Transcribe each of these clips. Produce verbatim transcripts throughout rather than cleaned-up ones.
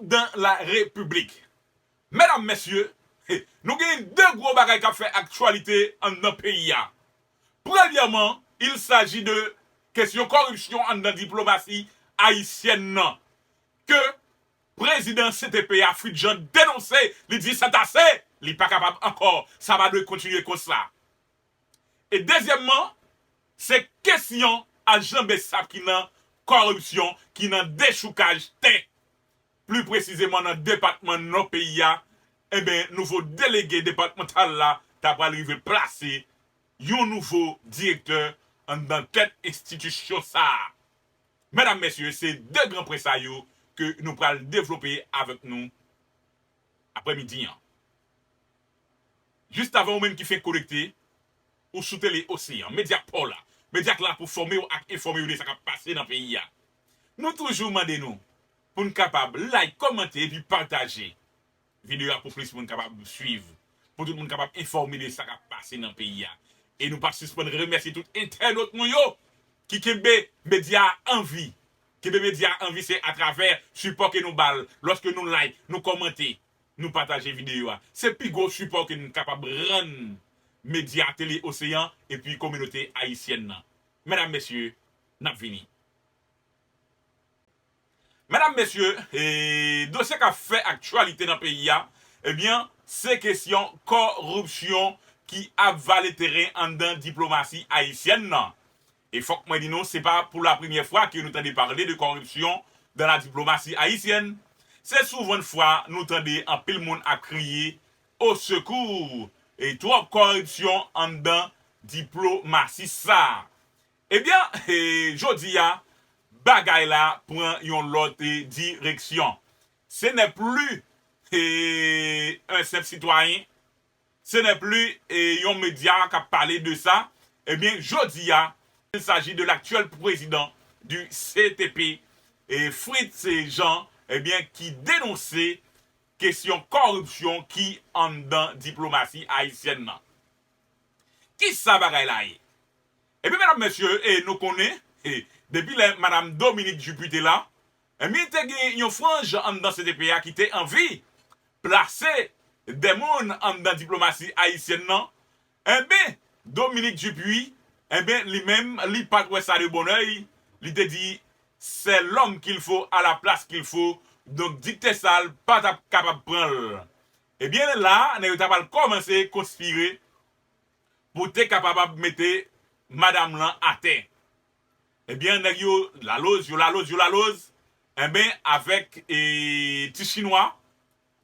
Dans la République. Medam, mesye, nou gen de gwo bagay k ap fè aktyalite anndan peyi a. Premyèman, il s'agit de kesyon kòripsyon anndan diplomasi ayisyèn nan, ke prezidan C T P a, Fritz Jean, denonse, li di c'est assez, li pa kapab ankò, sa pa dwe kontinye konsa. E dezyèmman, se kesyon ajan BSAP ki nan kòripsyon, ki nan dechoukaj tè. Pli presizeman nan depatman Nò peyi a, enben, nouvo delege depatmantal la ta pral rive plase yon nouvo direktè anndan tèt enstitisyon sa a. Medam, mesye, se de gran pwen sa yo ke nou pral devlope avèk nou aprèmidi an. Jis avan, ou menm ki fenk konekte, ou sou Tele Oseyan, medya pa w la, medya k la pou fòme w ak enfòme w de sa k ap pase nan peyi a. Nou toujou mande nou pou n kapab like, kòmante epi pataje videyo a pou plis moun kapab swiv, pou tout moun kapab enfòme de sa k ap pase nan peyi a. E nou p ap sispann remèsye tout entènot nou yo ki kenbe medya a an vi. Kenbe medya a an vi se atravè sipò ke nou ba l, lòske nou like, nou kòmante, nou pataje videyo a. Se pi gwo sipò ke n kapab rann medya Tele Oseyan epi kominote ayisyèn nan. Medam, mesye, n ap vini. Medam, mesye, e, dosye k ap fè aktyalite nan peyi a, ebyen, se kesyon kòripsyon ki ap vale teren anndan diplomasi ayisyèn nan. E fòk mwen di nou, se pa pou la premyè fwa ke nou tande pale de corruption dans la diplomatie haïtienne. Se souvan fwa nou tande anpil moun ap kriye au secours e twòp kòripsyon anndan diplomasi sa a. Ebyen, e, jodi a, bagay la pran yon lòt, e, direksyon. Ce n'est plus, e, un simple citoyen, ce n'est plus, e, yon medya k ap pale de sa. Ebyen, jodi a, il s'agit de l'actuel président du C T P, e, Fritz Jean, ebyen, ki denonse kesyon kòripsyon ki anndan diplomasi ayisyèn nan. Kisa bagay la ye? Ebyen, medam, mesye, e nou konnen, e depi lè madam Dominique Dupuy te la, ebyen, te gen yon franj anndan C T P a ki te anvi plase de moun anndan diplomasi ayisyèn nan. Enben, Dominique Dupuy, enben, li menm, li pa t wè sa de bon oeil, li te di, c'est l'homme qu'il faut à la place qu'il faut, donk dikte sa l pa t ap kapab pran l. Ebyen, la, nèg yo ta pral kòmanse konspire pou te kapab ap mete madam lan atè. Ebyen, nèg yo laloz, yo laloz, yo laloz. Enben, avèk, e, ti chinwa,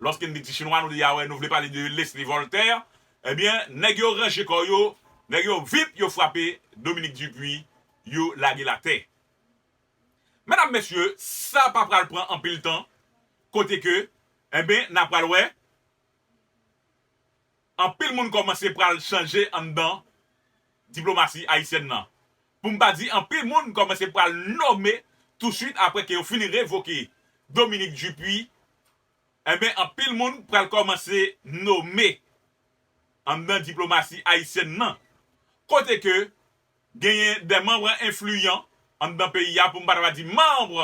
lòske n di ti chinwa, nou deja wè, nou vle pale de Leslie Voltaire. Ebyen, nèg yo ranje kò yo, nèg yo vip, yo frape Dominique Dupuy, yo lage l atè. Medam, mesye, sa pa pral pran anpil tan, kote ke, enben, n a pral wè, anpil moun kòmanse pral chanje anndan diplomasi ayisyèn nan. Pou m pa di anpil moun kòmanse pral nome touswit apre ke yo fini revoke Dominique Dupuy, enben, anpil moun pral kòmanse nome anndan diplomasi ayisyèn nan. Kote ke genyen de manm enfliyan anndan peyi a, pou m pa ta di manm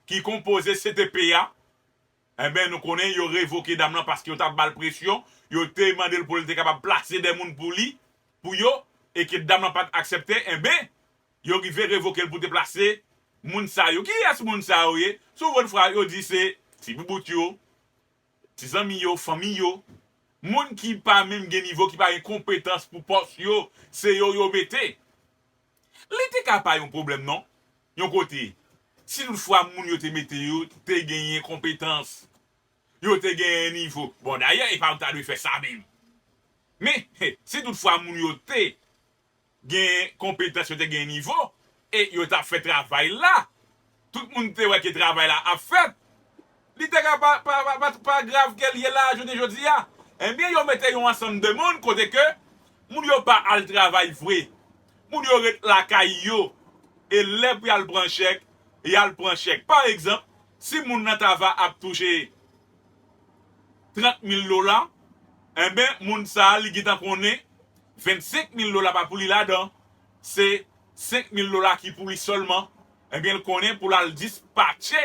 ki konpoze C T P a, enben, nou konnen yo revoke dam lan paske yo t ap ba l presyon, yo te mande l pou l te kapab plase de moun pou li, pou yo, e ke dam lan pa t aksepte, enben, yo rive revoke l pou te plase moun sa yo. Kiyès moun sa yo ye? Souvantfwa, yo di se ti boubout yo, ti zanmi yo, fanmi yo, moun ki pa menm gen nivo, ki pa gen konpetans pou pòs yo, se yo yo mete. Li te ka pa yon pwoblèm, non. Yon kote, si toutfwa moun yo te mete yo te genyen konpetans, yo te genyen nivo. Bon, dayè, e pa yo ta dwe fè sa menm. Men, si toutfwa moun yo te gen konpetans, yo te gen nivo, e yo t ap fè travay la. Tout moun te wè ke travay la ap fèt. Li te ka pa, pa, pa, pa, pa grav ke l ye la, jounen jodi a. Ebyen, yo mete yon ansanm de moun kote ke moun yo pa al travay vre. Moun yo ret lakay yo. E lè pou y al pran chèk, y al pran chèk. Pa egzanp, si moun nan t ava ap touche trant mil dola, enben, moun sa a, li gentan konnen vennsenk mil dola pa pou li ladan, se senk mil dola ki pou li sèlman. Ebyen, l konnen pou l al dispatche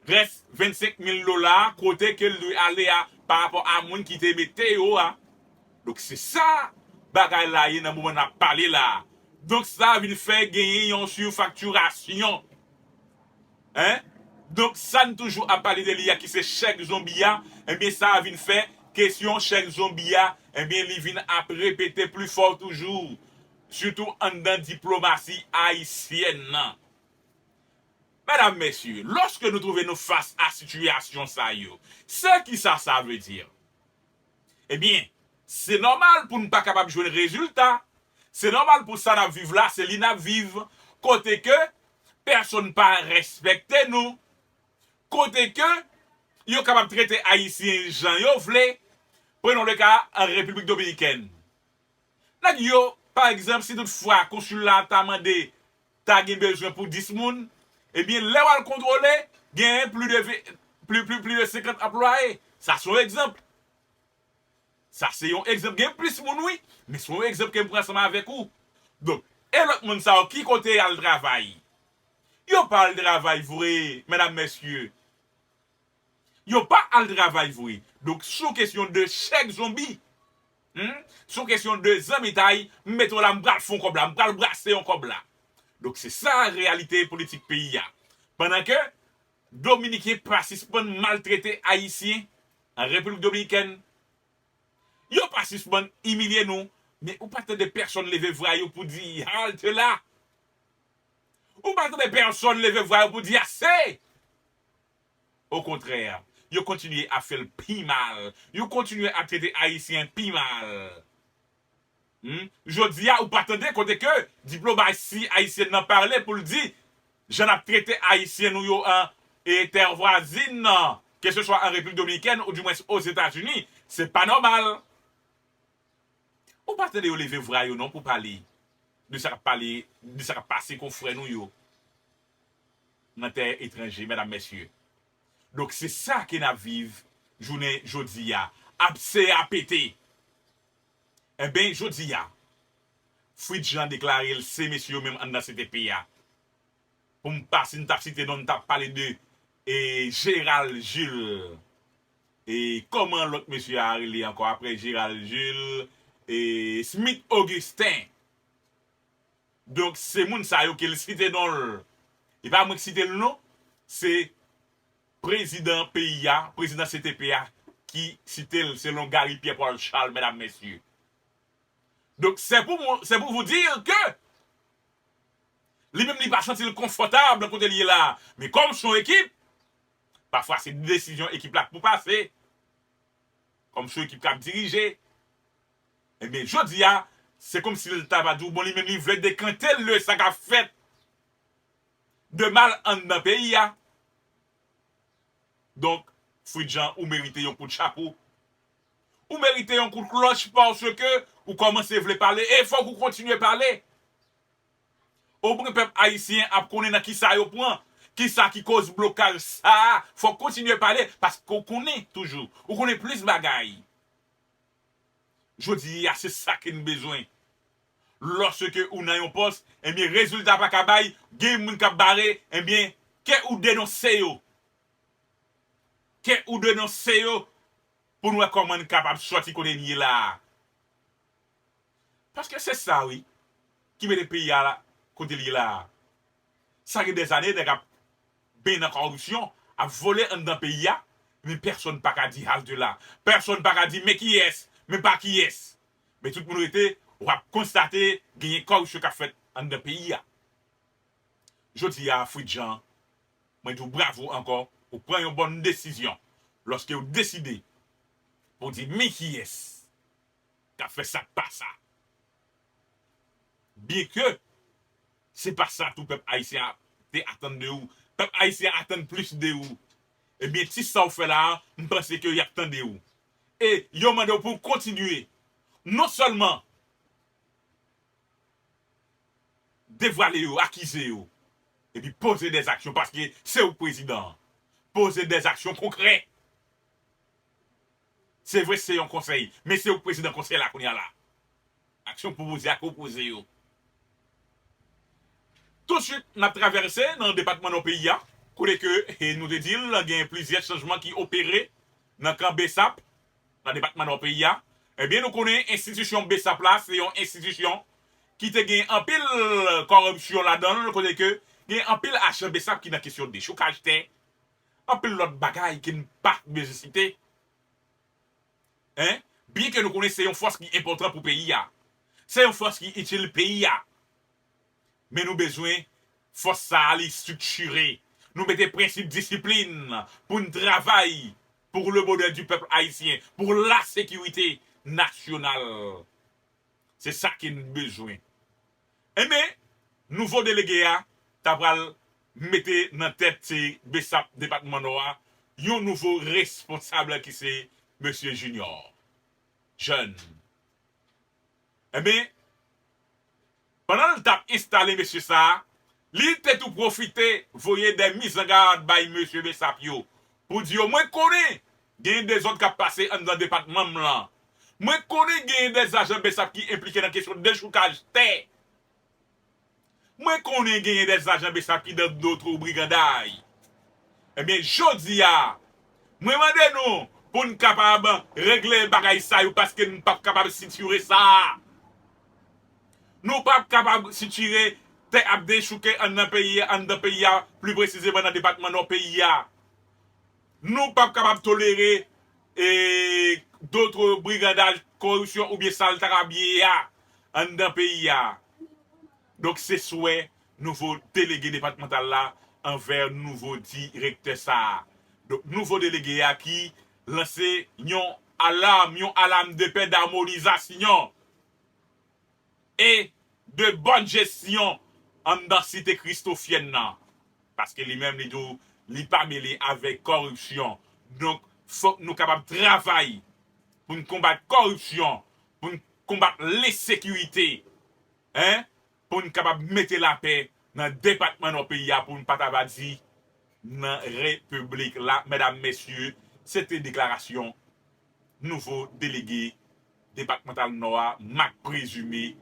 rès vennsenk mil dola a, kote ke l dwe ale a, pa rapò a moun ki te mete yo a. Donk, se sa bagay la ye nan moman n ap pale la a. Donk, sa vin fè genyen yon sifaktirasyon. Hein? Donk, sa n toujou ap pale de li a, ki se chèk zonbi a, ebyen, sa vin fè kesyon chèk zonbi a, ebyen, li vin ap repete pli fò toujou, sitou anndan diplomasi ayisyèn nan. Medam, mesye, lòske nou twouve nou fas a sitiyasyon sa yo, se ki sa sa vle di? Ebyen, se nòmal pou n pa kapab jwenn rezilta. Se nòmal pou sa n ap viv la, se li n ap viv, kote ke pèsonn pa respekte nou, kote ke yo kapab trete Ayisyen jan yo vle. Prenons le ka an Repiblik Dominikèn. Nèg yo, pa egzanp, si toutfwa konsil la ta mande, ta gen bezwen pou dis moun, ebyen, lè w al kontwole, genyen pli de ve-, pli, pli, pli de senkant anplwaye. Sa se yon egzanp. Sa se yon egzanp. Gen plis moun, wi, men se yon egzanp ke m pran ansanm avèk ou. Donk, e lòt moun sa yo, ki kote y al travay? Yo pa al travay vre, medam, mesye. Yo pa al travay vre. Donk, sou kesyon de chèk zonbi, hmm, sou kesyon de zanmitay, m mete w la, m pral fè yon kòb la, m pral brase yon kòb la. Donk, se sa reyalite politik peyi a. Pandan ke Dominiken pa sispann maltrete Ayisyen an Repiblik Dominikèn, yo pa sispann imilye nou, men ou pa tande pèsonn leve vwa yo pou di, "Halte la!" Ou pa tande pèsonn leve vwa yo pou di, "Ase!" Okontrè, yo kontinye ap fè l pi mal. Yo kontinye ap trete Ayisyen pi mal. Hmm? Jodi a, ou pa tande kote ke diplomasi ayisyèn nan pale pou l di, jan n ap trete Ayisyen nou yo an, e tè vwazin nan, keseswa an Repiblik Dominikèn ou dimwens Ozetazini, se pa nòmal. Ou pa tande yo leve vwa yo non pou pale de sa k ap pale, de sa k ap pase konfrè nou yo nan tè etranje, medam, mesye. Donk, se sa ke n ap viv jounen jodi a. Ap se a pete. Enben, jodi a, Fritz Jean deklare l se mesye yo menm anndan C T P a. Pou m pa, si n t ap site non, n t ap pale de, e, Gérald Jules. E kòman lòt mesye a rele ankò apre Gérald Jules? E Smith Augustin. Donk, se moun sa yo ke l site non l. E pa mwen ki site l non. Se prezidan peyi a, prezidan C T P a ki site l selon Gary Pierre Paul Charles, medam, mesye. Donk, c'est pour, c'est pour vous dire que li menm li pa santi l konfòtab nan kote l ye la. Men kòm se yon ekip, pafwa se desizyon ekip la k pou pase. Kòm se yon ekip k ap dirije. Ebyen, jodi a, se kòmsi l ta va di w, bon, li menm li vle dekante l de sa k ap fèt de mal anndan peyi a. Donk, Fritz Jean, ou merite yon kout chapo. Ou merite yon kout klòch paske ou kòmanse vle pale e fòk ou kontinye pale. Omwen pèp ayisyen ap konnen nan kisa yo pran, kisa ki koz blokaj sa a. Fòk kontinye pale paske ou konnen toujou, ou konnen plis bagay. Jodi a, se sa ke n bezwen. Lòske ou nan yon pòs, ebyen, rezilta pa ka bay, gen moun k ap bare, ebyen, ke ou denonse yo. Ke ou denonse yo pou n wè kòman n kapab sòti kote n ye la a. Paske se sa, wi, ki mete peyi a la, kote l ye la a. Sa gen dèzane nèg ap benyen nan kòripsyon, ap vole anndan peyi a, men pèsonn pa ka di halte la. Pèsonn pa ka di men kiyès, men pa kiyès. Men tout moun rete, w ap konstate genyen kòripsyon k ap fèt anndan peyi a. Jodi a, Fritz Jean, mwen di w bravo ankò, ou pran yon bòn desizyon lòske w deside pou w di men kiyès k ap fè sa k pa sa. Byenke se pa sa tou pèp ayisyen a te atann de ou. Pèp ayisyen an atann plis de ou. Ebyen, ti sa w fè la a, m panse ke y ap tande w. E yo mande w pou w kontinye. Non sèlman devwale yo, akize yo, epi poze dèzaksyon, paske se ou k prezidan an. Poze dèzaksyon konkrè. Se vre, se yon konsèy, men se ou k prezidan konsèy la kounye a la. Aksyon pwopoze a ke w poze yo. Tousuit, n ap travèse nan depatman Nò peyi a. kote ke, e, nou te di l, gen plizyè chanjman ki opere nan kan BSAP, nan depatman Nò peyi a. Ebyen, nou konnen enstitisyon BSAP la, se yon enstitisyon ki te gen anpil kòripsyon ladan l, kote ke gen anpil ajan BSAP ki nan kesyon dechoukaj tè, anpil lòt bagay ke n pa bezwen site. Hein? Byen ke nou konnen se yon fòs ki enpòtan pou peyi a. Se yon fòs ki itil peyi a. Men nou bezwen fòs sa a li estriktire. Nou mete prensip disiplin pou n travay pour le bonheur du peuple haïtien, pour la sécurité nationale. Se sa ke n bezwen. Enben, nouvo delege a ta pral mete nan tèt se BSAP depatman Nò a yon nouvo responsab ki se mesye Junior Jeune. Enben, pandan l t ap enstale mesye sa a, li te tou pwofite voye de mizangad bay mesye BSAP yo pou di yo, mwen konnen gen dezòd k ap pase anndan depatman m lan. Mwen konnen gen de ajan BSAP ki enplike nan kesyon dechoukaj tè. Mwen konnen genyen de ajan BSAP ki nan dotro briganday. Ebyen, jodi a, mwen mande nou pou n kapab regle bagay sa yo paske n p ap kapab sitire sa. Nou p ap kapab sitire tè ap dechouke anndan peyi a, anndan peyi a, pli presizeman nan depatman Nò peyi a. Nou p ap kapab tolere e, dotro brigandaj, koripsyon oubyen sa l ta ka byen ye a anndan peyi a. Donk, se swè nouvo delege depatmantal la anvè nouvo direktè sa a. Donk, nouvo delege a ki lanse yon alam, yon alam de pè damonizasyon e de bòn jesyon anndan site kristofyèn nan. Paske li menm, li di w, li pa mele avèk kòripsyon. Donk, fòk nou kapab travay pou n konbat kòripsyon, pou n konbat lensekirite, hein, pou n kapab mete lapè nan depatman Nò peyi a, pou n pa ta va di nan repiblik la, medam, mesye, se te deklarasyon nouvo delege depatmantal Nò a, Marc Présumé,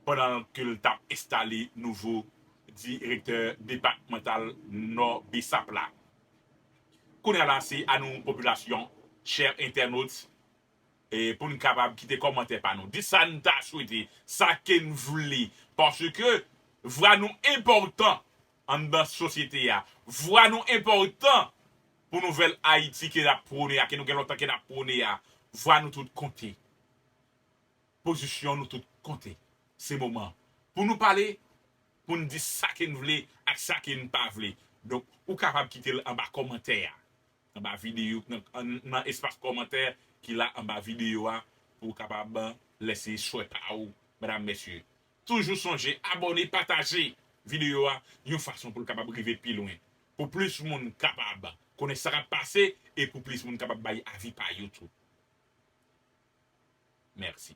pandan ke l t ap enstale nouvo direktè depatmantal Nò BSAP la. Kounye a la, se a nou, popilasyon, chè entènot, e pou n kapab kite kòmantè pa nou. Di sa n ta swete, sa ke n vle, paske vwa nou enpòtan anndan sosyete a. Vwa nou enpòtan pou nouvèl Ayiti ke n ap pwone a, ke nou gen lontan ke n ap pwone a. Vwa nou tout konte. Pozisyon nou tout konte. Se moman pou nou pale, pou n di sa ke n vle ak sa ke n pa vle. Donk, ou kapab kite l anba kòmantè a, anba videyo, nan, nan espas kòmantè ki la anba videyo a, pou w kapab lese swè pa ou, medam, mesye. Toujou sonje abòne, pataje videyo a, yon fason pou l kapab rive pi lwen, pou plis moun kapab konnen sa k ap pase e pou plis moun kapab bay avi pa yo tou. Mèsi.